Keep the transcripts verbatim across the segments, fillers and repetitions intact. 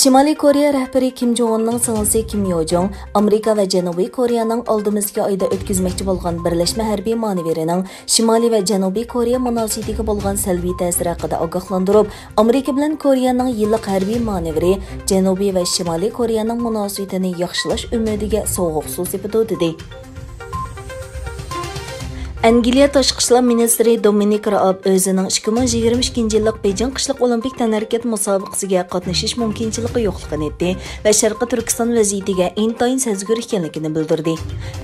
شىمالىي كورېيە رەھبىرى كىم جوڭ ئۇننىڭ سىڭلىسى كىم يو جوڭ ئامېرىكا ۋە جەنۇبىي كورېيەنىڭ ئالدىمىزدىكى ئايدا ئۆتكۈزمەكچى بولغان بىرلەشمە ھەربىي مانېۋىرىنىڭ شىمالىي ۋە جەنۇبىي كورېيە مۇناسىۋىتىگە بولغان سەلبىي تەسىرى ھەققىدە ئاگاھلاندۇرۇپ، ئامېرىكا بىلەن كورېيەنىڭ يىللىق ھەربىي مانېۋىرى جەنۇبىي ۋە شىمالىي كورېيەنىڭ مۇناسىۋىتىنى ياخشىلاش ئۈمىدىگە سوغۇق سۇ سېپىدۇ، دېدى. ئەنگلىيە تاشقى ئىشلار مىنىستىرى دومىنىك رائاب ئۆزىنىڭ ئىككى مىڭ يىگىرمە ئىككىنچى يىللىق بېيجىڭ قىشلىق ئولىمپىك تەنھەرىكەت مۇسابىقىسىگە قاتنىشىش مۇمكىنچىلىكى يوقلۇقىنى ئېيتتى ۋە شەرقىي تۈركىستان ۋەزىيىتىگە ئىنتايىن سەزگۈر ئىكەنلىكىنى بىلدۈردى.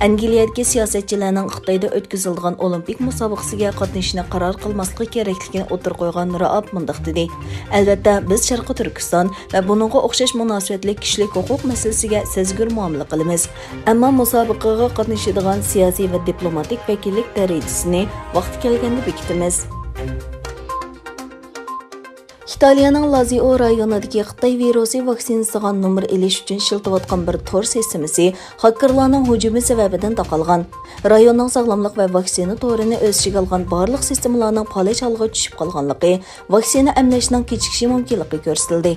ئەنگلىيەدىكى سىياسەتچىلەرنىڭ خىتايدا ئۆتكۈزۈلىدىغان ئولىمپىك مۇسابىقىسىگە قاتنىشىشنى قارار قىلماسلىقى كېرەكلىكىنى ئوتتۇرىغا قويغان رائاب مۇنداق دېدى: ئەلۋەتتە، بىز شەرقىي تۈركىستان ۋە بۇنىڭغا ئوخشاش مۇناسىۋەتلىك كىشىلىك ھوقۇق مەسىلىسىگە سەزگۈر مۇئامىلە قىلىمىز. ئەمما مۇسابىقىگە قاتنىشىدىغان سىياسىي ۋە دىپلوماتىك ۋەكىللىك دەرىجىسىنى ۋاقتى كەلگەندە بېكىتىمىز. ئىتالىيەنىڭ لازىئو رايونىدىكى خىتاي ۋىرۇسى ۋاكسىنىسىغا نومۇر ئېلىش ئۈچۈن ئىشلىتىۋاتقان بىر تور سىستېمىسى خاكېرلارنىڭ ھۇجۇمى سەۋەبىدىن تاقالغان. رايوننىڭ ساغلاملىق ۋە ۋاكسىنا تورىنى ئۆز ئىچىگە ئالغان بارلىق سىستېمىلارنىڭ پالەچ ھالغا چۈشۈپ قالغانلىقى، ۋاكسىنا ئەملەشنىڭ كېچىكىشى مۇمكىنلىقى كۆرسىتىلدى.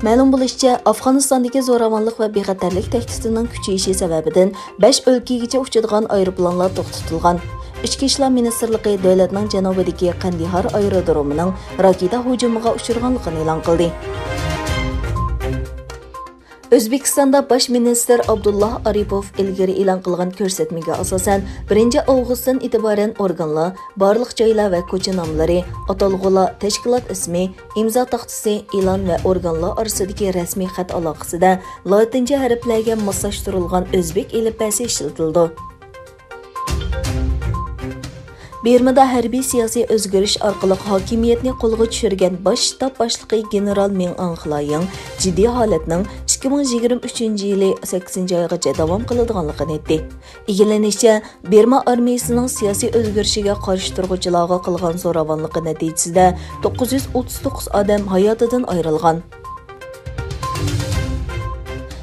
مەلۇم بولۇشىچە، ئافغانىستاندىكى زوراۋانلىق ۋە بىخەتەرلىك تەھدىتىنىڭ كۈچىيىشى سەۋەبىدىن، بەش ئۆلكىگىچە ئۇچىدىغان ئايروپىلانلار توختىتىلغان. ئىچكى ئىشلار مىنىستىرلىقى دۆلەتنىڭ جەنۇبىدىكى قەندىھار ئايرودرومىنىڭ راكېتا ھۇجۇمىغا ئۇچرىغانلىقىنى ئېلان قىلدى. ئۆزبېكىستاندا باش مىنىستىر ئابدۇللا ئارىپوف ئىلگىرى ئېلان قىلغان كۆرسەتمىگە ئاساسەن، بىرىنچى ئاۋغۇستتىن ئېتىبارەن ئورگانلار، بارلىق جايلار ۋە كوچا ناملىرى، ئاتالغۇلار، تەشكىلات ئىسمى، ئىمزا تاختىسى، ئېلان ۋە ئورگانلار ئارىسىدىكى رەسمىي خەت ئالاقىسىدە لاتىنچە ھەرپلەرگە ماسلاشتۇرۇلغان ئۆزبېك ئېلىپبەسى ئىشلىتىلىدۇ. بىرمىدا ھەربىي سىياسىي ئۆزگىرىش ئارقىلىق ھاكىمىيەتنى قولغا چۈشۈرگەن باش شتاب باشلىقى گېنېرال مىڭ ئاڭخلايىڭ جىددىي ھالەتنىڭ ئىككى مىڭ يىگىرمە ئۈچىنچى يىلى سەككىزىنچى ئايغىچە داۋام قىلىدىغانلىقىنى ئېيتتى. ئىگىلىنىشىچە، بىرما ئارمىيىسىنىڭ سىياسىي ئۆزگىرىشىگە قارشى تۇرغۇچىلارغا قىلغان زوراۋانلىقى نەتىجىسىدە توققۇز يۈز ئوتتۇز توققۇز ئادەم ھاياتىدىن ئايرىلغان.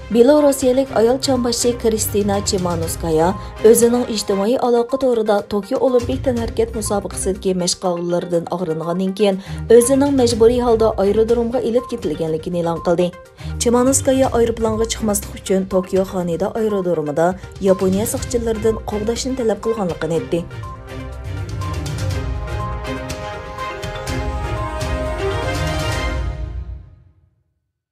بېلوروسىيەلىك ئايال چامباشچى كرىستىنا چىمانوسكايا ئۆزىنىڭ ئىجتىمائىي ئالاقە تورىدا توكيو ئولىمپىك تەنھەرىكەت مۇسابىقىسىدىكى مەشىق ئاغرىلىرىدىن ئاغرىنغاندىن كېيىن، ئۆزىنىڭ مەجبۇرىي ھالدا ئايرودرومغا ئېلىپ كېتىلگەنلىكىنى ئېلان قىلدى. چىمانوسكايا ئايروپىلانغا چىقماسلىق ئۈچۈن توكيو خانېدا ئايرودرومىدا ياپونىيە ساقچىلىرىدىن قوغداشنى تەلەپ قىلغانلىقىنى ئېيتتى.